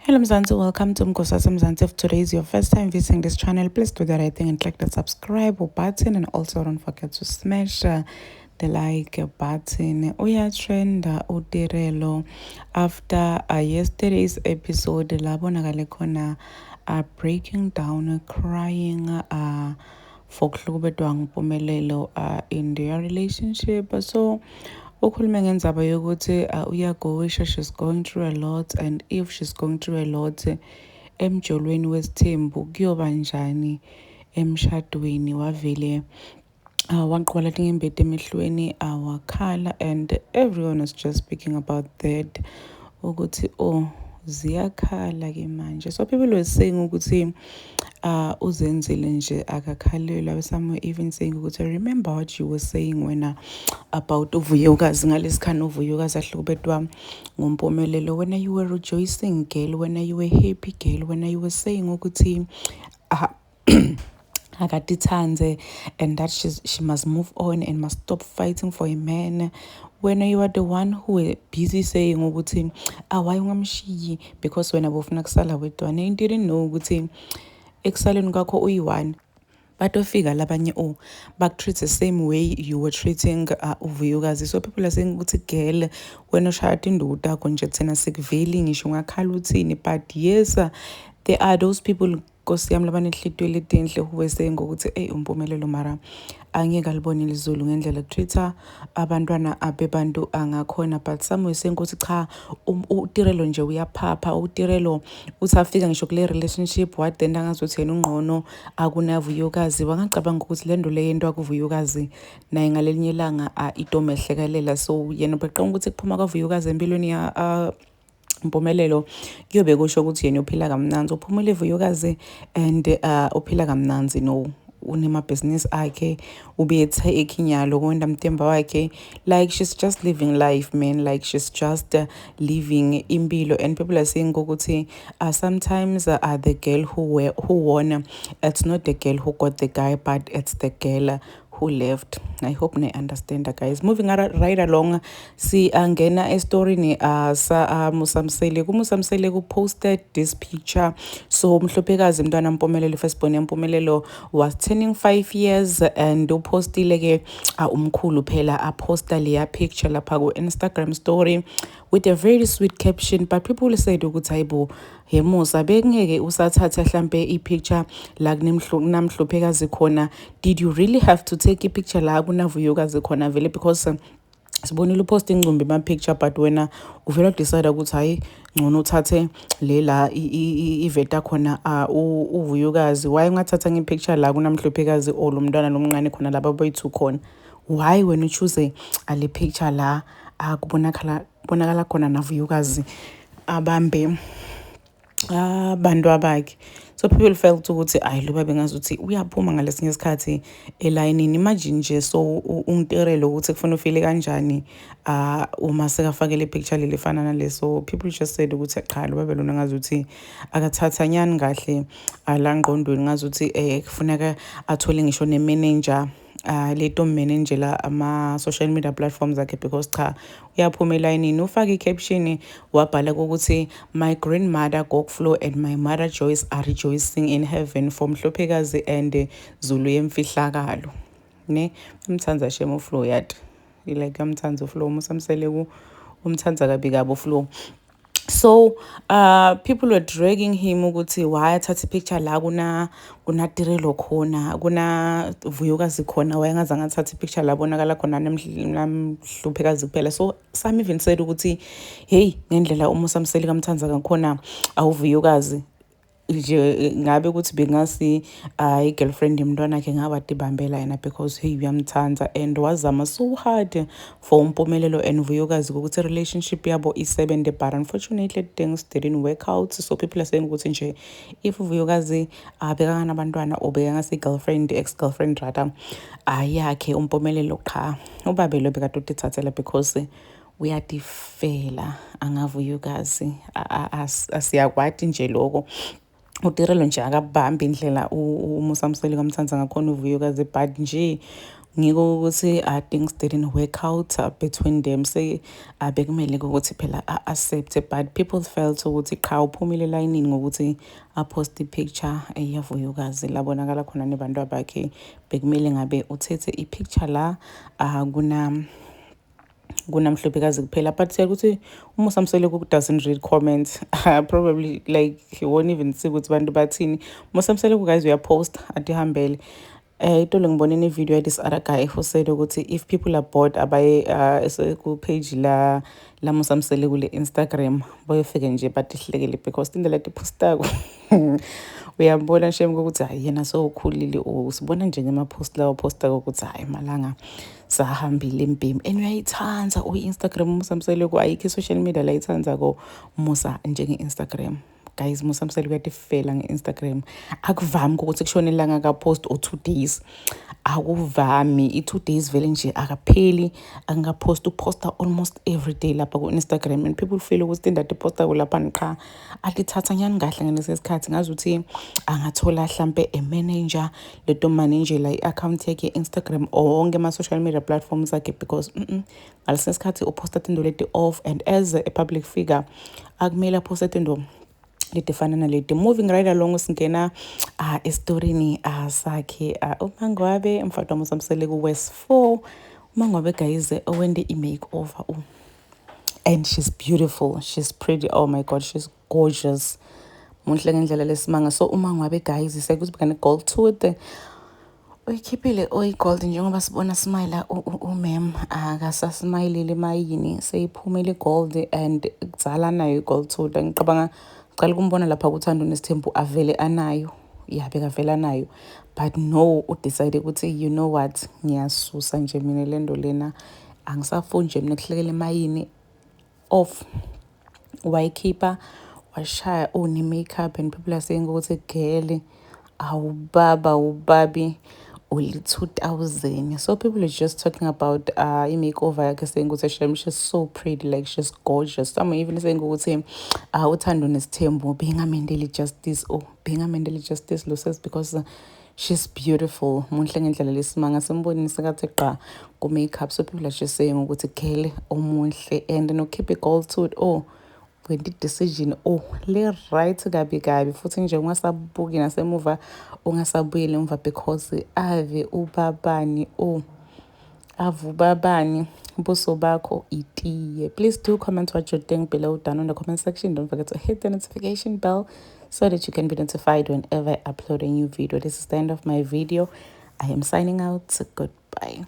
Hello Mzansi, welcome to Mgosi Mzansi. If today is your first time visiting this channel, please do the right thing and click the subscribe button, and also don't forget to smash the like button. Uyatrenda uTirelo after yesterday's episode labonakale khona breaking down, crying for kuhlukubetwa nguMpumelelo in their relationship. So ukhulume ngendzaba yokuthi uyagowisha, she's going through a lot, and if she's going through a lot emjolweni wesithembu, kuyoba njani emshadweni? Wavele waqwala tinyembeti emehlweni, wakhala, and everyone was just speaking about that, ukuthi oh, ziyakhala ke manje. So people were saying ukuthi uzenzile nje, akakhalelwa. Some were even saying ukuthi, "Remember what you were saying wena about uVuyokazi ngalesikhathi uVuyokazi ahlukubetwa nguMpumelelo. Wena you were rejoicing, girl. Wena you were happy, girl. Wena you were saying ukuthi akatithandze and that she must move on and must stop fighting for a man. When you are the one who were busy saying ukuthi ah, why ungamshiyi, because wena bofuna kusala wedwana. You didn't know ukuthi ekusaleni kwakho uyi-one batofika labanye oh bakutreat the same way you were treating uVuyokazi." So people are saying ukuthi, "Girl, wena ushaya tinduku takho nje, thina sikuveli ngisho ungakhala uthini." But yes, there are those people, nkosi yami, labanenhlitiyo letinhle who were saying ukuthi eyi, uMpumelelo mara angeke alibone lizulu ngendlela kutreat abantwana abebantu angakhona. But some were saying ukuthi cha, uTirelo nje uyaphapha. UTirelo uthi afika ngisho kule relationship, what then angazuthi yena ungqono akunaVuyokazi. Wangacabanga ukuthi le nto le yento akuVuyokazi naye ngalelinye ilanga itomehlekelela. So yena beqonga ukuthi kuphuma kwaVuyokazi empilweni ya Mpumelelo kuyobe kusho ukuthi yena uphila kamnandzi. Uphumule Vuyokazi and uphila kamnandzi. No, unemabhizinisi akhe, ubethe ekhinyalo kwenda mtemba wakhe. Like, she's just living life, man. Like, she's just living impilo. And people are saying ukuthi sometimes the girl who won, it's not the girl who got the guy, but it's the girl who left. I hope ni understand, guys. Moving right along, si angena estorini sa Musa Mseleku. Musa Mseleku posted this picture. So Mhlophekazi, mntwana Mpumelelo, firstborn yaMpumelelo, was turning 5 years, and upostile ke umkhulu phela, aposta leya picture lapha ku-Instagram story with a very sweet caption. But people said ukuthi, "Hayibo, hemusa, bekungeke usathatha hlampe i-picture la kunaMhlophekazi khona? Did you really have to take i-picture la kunaVuyokazi khona vele? Because sibonile upost ingcumbi ma-picture, but wena uvela decide ukuthi hayi, ngcono uthathe le la iveta khona uVuyokazi. Why ungathatha nge-picture la kunaMhlophekazi or lo mntwana lomncane khona laba boyi-two khona? Why wena uchoose ale picture la kubonakala kubonakala khona naVuyokazi abambe abantu abakhe?" So people felt ukuthi ayi, lo babe ngazuthi uyaphuma ngalesinye isikhathi elayinini. Imagine nje, so ungiterele ukuthi kufuna ufile kanjani uma sekafakele ipicture leli efana naleso. People just said ukuthi cha, lo babe lona ngazuthi akathatha nyani kahle la ngqondweni, ngazuthi kufuneka athole ngisho ne-manager leto managela ama-social media platforms akhe, because cha, uyaphuma elayinini. Ufake i-caption, wabhala ukuthi, "My grandmother Gokflo and my mother Joyce are rejoicing in heaven for Mhlophekazi and Zulu yemfihlakalo." Ne umthanda shame uFlo, yati, like, uyamthanda uFlo. Musa Mseleku umthanda kabi kabi uFlo. So people were dragging him ukuthi why athatha ipicture la kuna Tirelo khona, kuna Vuyokazi khona, wayengazange athathe ipicture la bonakala khona naMhluphekazi kuphela. So some even said ukuthi hey, ngendlela uMusa Mseleku kamthanza ngakhona awuVuyokazi nje, ngabe ukuthi bengasi i-girlfriend yomntwana wakhe, ngabe atibambela yena, because hey, uyamthanda and wazama so hard for uMpumelelo and Vuyokazi ukuthi relationship yabo isebenze, but unfortunately things didn't work out. So people are saying ukuthi nje if uVuyokazi bekanganabantwana or bekangasi girlfriend, ex-girlfriend rather, ayakhe uMpumelelo, qha ubabe lo bekade utithathela, because uyatifela angaVuyokazi. Asiyakwati nje lokho. uTirelo nje akabambi indlela uMusa Mseleku amthanda ngakhona uVuyokazi, but nje ngiko ukuthi things didn't work out between them. Se bekumele ukuthi phela a-accept, but people felt ukuthi qha, uphumile elayinini ngokuthi apost i-picture yaVuyokazi labonakala khona nebantu bakhe. Bekumele ngabe uthethe i-picture la kunamhlophekazi kuphela, but siyakuthi uMusa Mseleku doesn't read comments. Probably like he won't even see ukuthi bantu bathini. Musa Mseleku, guys, uyapost atihambele. Itolo ngibone i-video ya this other guy who said ukuthi if people are bored, abaye ku-page la Musa Mseleku le Instagram, bayofike nje batihlekele because tindlela tipostako uyambona shem ukuthi hayi, yena sowukhulile. Usibona nje ngema-post lawa postako ukuthi hayi, malanga sahambile embhemi and uyayithanza uyi-Instagram uMusa Mseleku. Ayikho i-social media la ayithanzako Musa njenge-Instagram, guys. Musa Mseleku uyatifela nge-Instagram. Akuvami ukuthi kushone ilanga kapost or 2 days, akuvami. I-2 days vele nje akapheli angapost. Uposta almost every day lapha ku-Instagram and people feel ukuthi indaba ipostako laphana qha alithatha nyani kahle ngalesi sikhathi. Ngazi ukuthi angathola hlampe a manager leto managela i-account yakhe ye-Instagram or wonke ama-social media platforms akhe, because ngalesi sikhathi uposta tinto leti off, and as a public figure akumele aposte tinto letifana naleti. Moving right along, singena esitorini sakhe uMangwabe, mfati waMusa Mseleku west 4. UMangwabe, guys, owente i-makeover and she's beautiful, she's pretty, oh my God, she's gorgeous, muhle ngendlela lesimanga. So uMangwabe, guys, sekuthi bekane gold tooth uyikhiphile, oyi-gold njengoba sibona smile umem akasasmayilile mayini, seyiphumile i-gold and kudzala nayo i-gold tooth. Ngicabanga cala ukumbona lapha kuThando Nesithembu avele anayo, ya, bekavele anayo, but no, udecide ukuthi, you know what, ngiyasusa nje mina le nto lena, angisafuni nje mina kuhlekela emayini off. Wayikhipha, washaya une-makeup and people are saying ukuthi, girl, awubaba ubabi uli-2000. So people are just talking about i-makeover yakhe, saying ukuthi shem, she's so pretty, like she's gorgeous. Some are even saying ukuthi uThando Nesithembu bengamendeli justice, oh, bengamendeli justice lo says, because she's beautiful, muhle ngendlela lesimanga, simbonini sekathi qa ku-makeup. So people are just saying ukuthi girl omuhle and nokhipha i-gold tooth, oh, wenta i-decision, oh, le right kabi kabi futhi nje ungasabuki nasemuva, ungasabuyeli emva because ave ubabani, oh, ave ubabani buso bakho itiye. Please do comment what you think below down in the comment section. Don't forget to hit the notification bell so that you can be notified whenever I upload a new video. This is the end of my video. I am signing out. Goodbye.